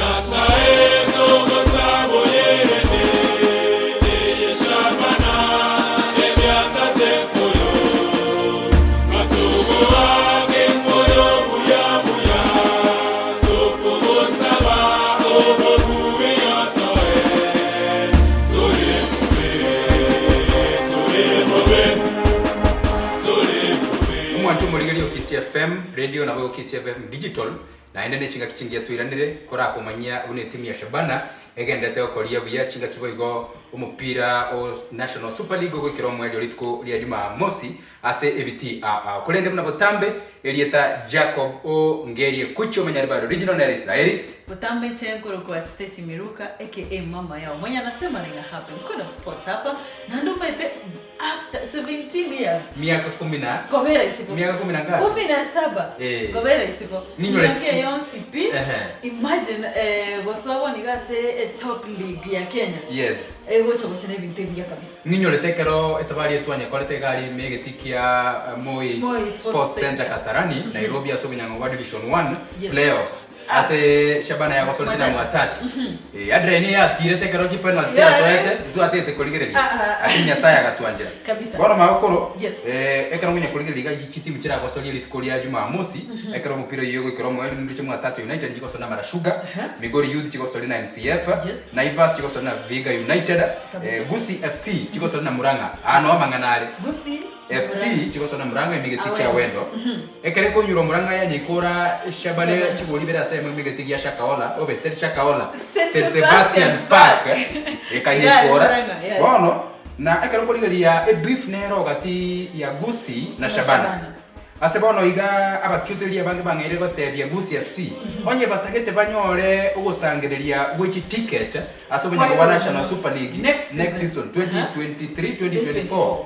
Nyasae togosaba oyerende eye Shabana ebiatase nkoyo, Gatogoake nkoyo buya buya, Tokogosaba obobui otoe, Tore bobe, tore bobe, tore bobe. Omwancho omorigereria o Kisii FM Radio naboigo Kisii FM Digital Naende ne chingaki chingiya twairanire korakomanyia buna etimu ya Shabana egenderete gokoria buya chingaki boigo omopira o National Super League ogoikera omoerio rituko ria Jumamosi ase ebitii ao ao. Korende buna botambe erieta Jacob o Ngerie Kuchi omonyaribari original nere Israeli. Botambe inche nkorokwa Stacy Miruka aka Mama Yao mwenye anasema na ina happen Queen of Sports hapa naende omanyete After 17 years. Miaka kumi na. Kobera isiko. Miaka kumi na ngapi? Kumi na saba. Eh. Kobera isiko. Ninyore- Miaka eye yonsi pi. Ehe. Imagine eh, gosoa bono iga ase e top league ya Kenya. Yes. Egocha gocha na ebinto ebiya kabisa. Ninyorete ekero esabari etwanyekorete iga aria ime egeti kia eh, Moi Moi Sports Sports Center Center. Kasarani, Nairobi ase obonyango bwa Division 1 Yes. playoffs. Ah. Ase Shabana yagosorete na Mwatati. Mwatati. Eh, Adrian yatirete ekero chipenalty Yeah. chiasoete, ntwatete korigereria. Ah, ah, ah. Lakini Nyasaye agatwanchera. Kabisa. Bono magokoro, Yes. eh, ekero ngonya korigereria iga chitimu chiragosoria rituko ria Jumamosi, ekero omopira oyio ogoikera omoerio nindoche Mwatati United chigosoria na Mara Sugar, Migori Youth chigosoria na MCF, Yes. Naivas chigosoria na Vihiga United, Kabisa. eh, Gusii FC chigosoria na Murang'a. Aa noo amang'ana are. Gusii. FC chigosona Murang'a emegeti Awendo. kia Awendo. Ekero ekonyura Murang'a yanyeikora Shabane Shabana. chigori ibere ase emo emegeti gia Shakahola obe teri Shakahola St. St. Sebastian Sebastian Park Park. ekanyeikora. Igare Murang'a, yes. Bono na ekero okorigereria ebeef nero gati ya Gusii na Na Shabana. Shabana. Ase bono iga abatuteria abange bang'eire gotebia Gusii FC onye batagete banyore ogosangereria gwe chiticket ase obonyango bwa National Super League Next next season. season 2023 2024 2024.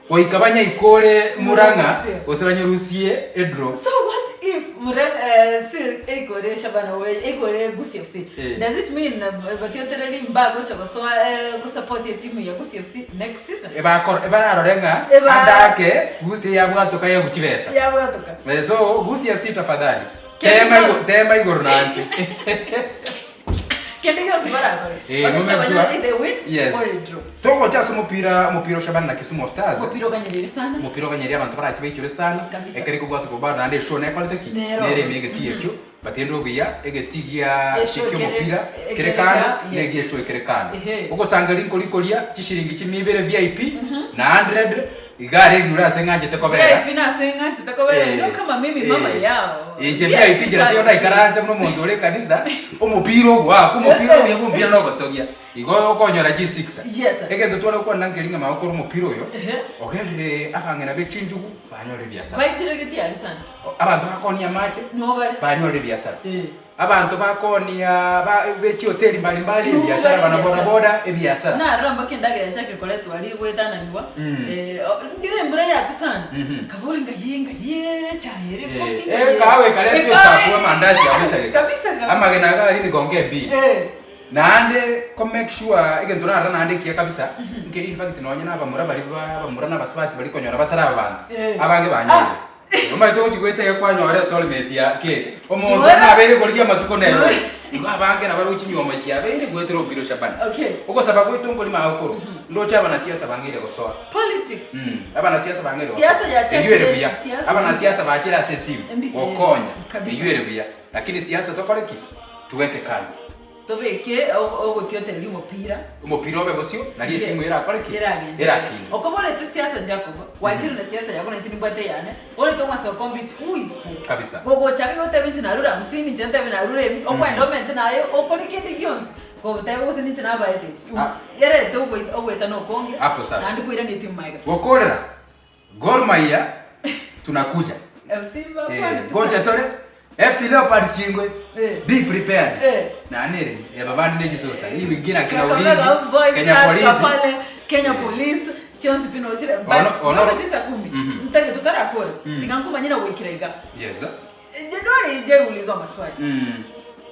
Goika banyaikore Murang'a Murang'a. gose banyerusie edraw. So what if Murang'a eh, si eikore Shabana we eikore Gusii FC. Eh. Does it mean eh, batiotereri mbagocha gosoa eh, gosupport etimu ya Gusii FC next season? Ebakor ebararore ng'a Eba- andake Gusii yabwatoka yegwa chibesa. Yabwatoka. Eh, so Gusii FC tafadhali. Kende Tema igo gionsi. tema igoro na nse. Kende gionsi barakore. Eh, Bagocha mume banyore sure. either win Yes. or a draw. Togocha ase omopira omopira o Shabana na Kisumu Stars. Omopira oganyereri sana. Omopira oganyereri abanto barache baichore sana. Kabisa. Ekero ekobwatwa kobaro naende eshow nekorete ki? Nero. Nere ime egetii ekio. But ende obuya egetii gia Eshow kia kere- omopira ekere kere kando ka- na yes. egia eshow ekere kando. Ehe. Ogosanga rinko rikoria chishiringi chimia ibere VIP na 100 iga are igure ase ng'anchete kobera. VIP nase ng'anchete kobera Eh, ino kama mimi eh. mama yao. Inche VIP inchera tiga ndaikaranse buna omonto ore ekanisa, omopira ogoaka, omopira obuya bwa omopira nogotogia. Igo okonyora G6. Yes. Egento tware gokwana nkeri ng'a magokora omopira oyo, Ehe. ogerire abang'ina be chinchugu banyore ebiasara. Baichire getiari sana. Abanto bakoonia amache, Nigo bare. banyore ebiasara. Eh. Abanto bakoonia ba be chihoteli mbali mbali Nigo ebiasara, bare abana ebiasara. boda boda ebiasara. Narora mpaka endagera yachakire koretwa aria goetananiwa, Mm. eh, o- ndire embura yatwa sana, Mhm. nkabora ngayie ngayie echae ere Eh, coffee eh, ngayie. kahawa ekaretwa Ekahawa- ekakuwa amandasi abwo etageka. Kabisa, kabisa. Amagena iga aria nigo mbili. Eh. Naende ko make sure egento narora naende ekiya kabisa, nkeri in fact nonye na abamura baria ba abamura na abasubati baria konyora batari abanto, Eh. abange banyorire. Omanyete ogochi goeta iga kwanyora esoulmate ya ki, omonto Bora. nabeire korigia amatuko nere oyo. Igo abange nabo chinyuomo chiabeire goetera obwire Shabana. Okay. Ogosaba gwaito nkori magokoro, ndoche abanasiasa bang'eire gosoa. Politics. Mm, abanasiasa bang'eire gosoa. Siasa yachakire, Eyio ere buya. siasa- Abanasiasa bachire ase etimu, Embi- gokonya. Kabisa. Eyio ere buya. Lakini siasa tokore ki? Tuweke kando. Tobeke ogotiotereria omopira. Omopira obe bosio, nario etimu erakore ki? Eragende. Erakine. Okoborete siasa Jacob, gwachire na siasa yako nainche nimbwate eyane, bono tong'asa gocompete who is who. Kabisa. Gogochaka igo otebe inche narure hamsini, inche ntebe narure emi, okwenda omente naye okore kende gionsi, goteba gose ninche nabaete echi. Ah. Yarete ogoita ogoetana okonge, Hapo sasa. naende koirania etimu magega. Gokorera Gor Mahia tunakuja. FC Eh, bakwanete gocha sana. tore FC Leopards chingwe. Eh. Be prepared. Eh. Na nere eba bandi nechisosa. Hii wingine akina Kakamega ulinzi. Boys, Kenya Tusker Police. pale, Kenya Police chionsi pi nochire but Ono- ono- ngocha tisa kumi Mhm. ntage totarakora Mm. tiga nkomanye goikera iga Yes. jedwali ijeulizwa maswali Mm.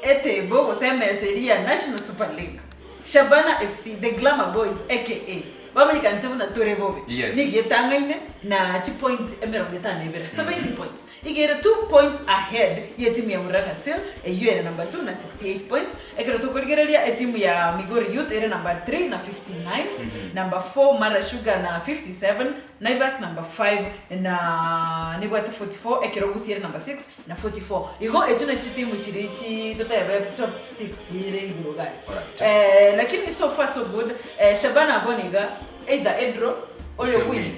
etable gose emesa eria ya National Super League Shabana FC the Glamour Boys aka. Bamanyekani buna tore bobe. Yes. Nigo etang'aine na chipoint emerongo etano na ibere, 70 points. Iga ere 2 points ahead y'etimu ya Murang'a Seal eyio ere number 2 na 68 points. Ekero tokorigereria etimu ya Migori Youth ere number 3 na 59, number 4 Mara Sugar na 57, Naivas number 5 na nebwate 44, ekero Gusii ere number 6 na 44. Igo echio nachio chitimu chiria chi totebe top 6 chire igoro iga aria. Alright. Eh, lakini so far so good, eh, Shabana abwo niga either a draw or a Gose win. win.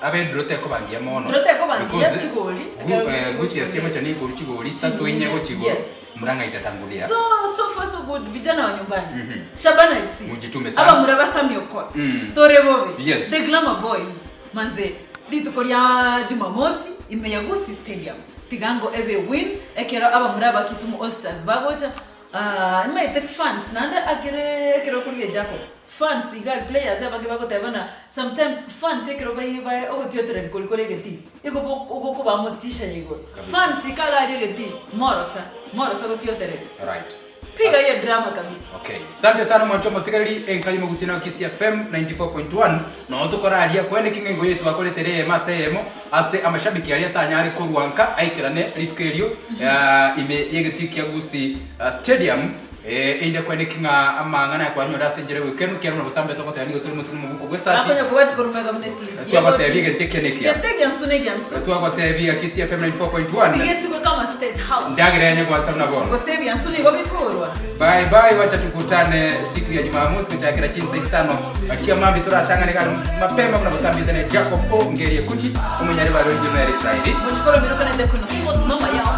Abe draw tekobangia mono. Draw tekobangia, Because chigoli, ekero chigoli Gusii FC chigoli. mocha nigo chigoli isato Chinyinge, inye gochigoro. yes. Murang'a itatangulia. So so far so good vijana wa nyumbani. Shabana FC. Mujitume sana. Abamura ba Samuel Okot. Tore bobe. Yes. The Glamour Boys. Manze rituko ria Jumamosi ime ya Gusii Stadium. Tigango ebe win ekero abamura ba Kisumu All Stars bagocha. Ah, nimaete fans naende akere ekero okorigia Jacob. Fans iga players abange bagoteba na sometimes fans ekero bai bai ogotiotereri kori kore egetii igo bo ogokoba motisha ya igoro. Kabisa. Fans iga aria egetii morosa morosa gotiotereri. Alright. Piga hiyo drama kabisa. Okay. Sante sana mwancho motigareri enka y'omogusi na Kisii FM 94.1 no tokora aria kwene king'engo engo yetu akoretere eyemo ase eyemo ase amashabiki aria atanyare korwa nka aikerane rituko erio ah, ime y'egetii kia Gusii ah, Stadium eh, inde kwene king'a amang'ana yakwanyora ase enchera y'ogokenu kiaro na botambe togoteba nigo tore motwe nomobuko bw'esati Akonya kobati korumega mune siliki. Twagotebia egete ekia nekia. Gete gyansu ne gyansu. Twagotebia Kisii FM 94.1 Tigesigwe kama state house. ndagera yanye kwansa buna bono. Gose ebyansu nigo bikorwa. Bye bye, wacha tukutane siku ya Jumamosi kuchakira chinsa isano achia mambi turatangane kano mapema kuna busambite ne Jacob O Ngerie Kuchi umunyari baro juma ya Israeli. Muchikoro miruka na the Queen of Sports mama yao.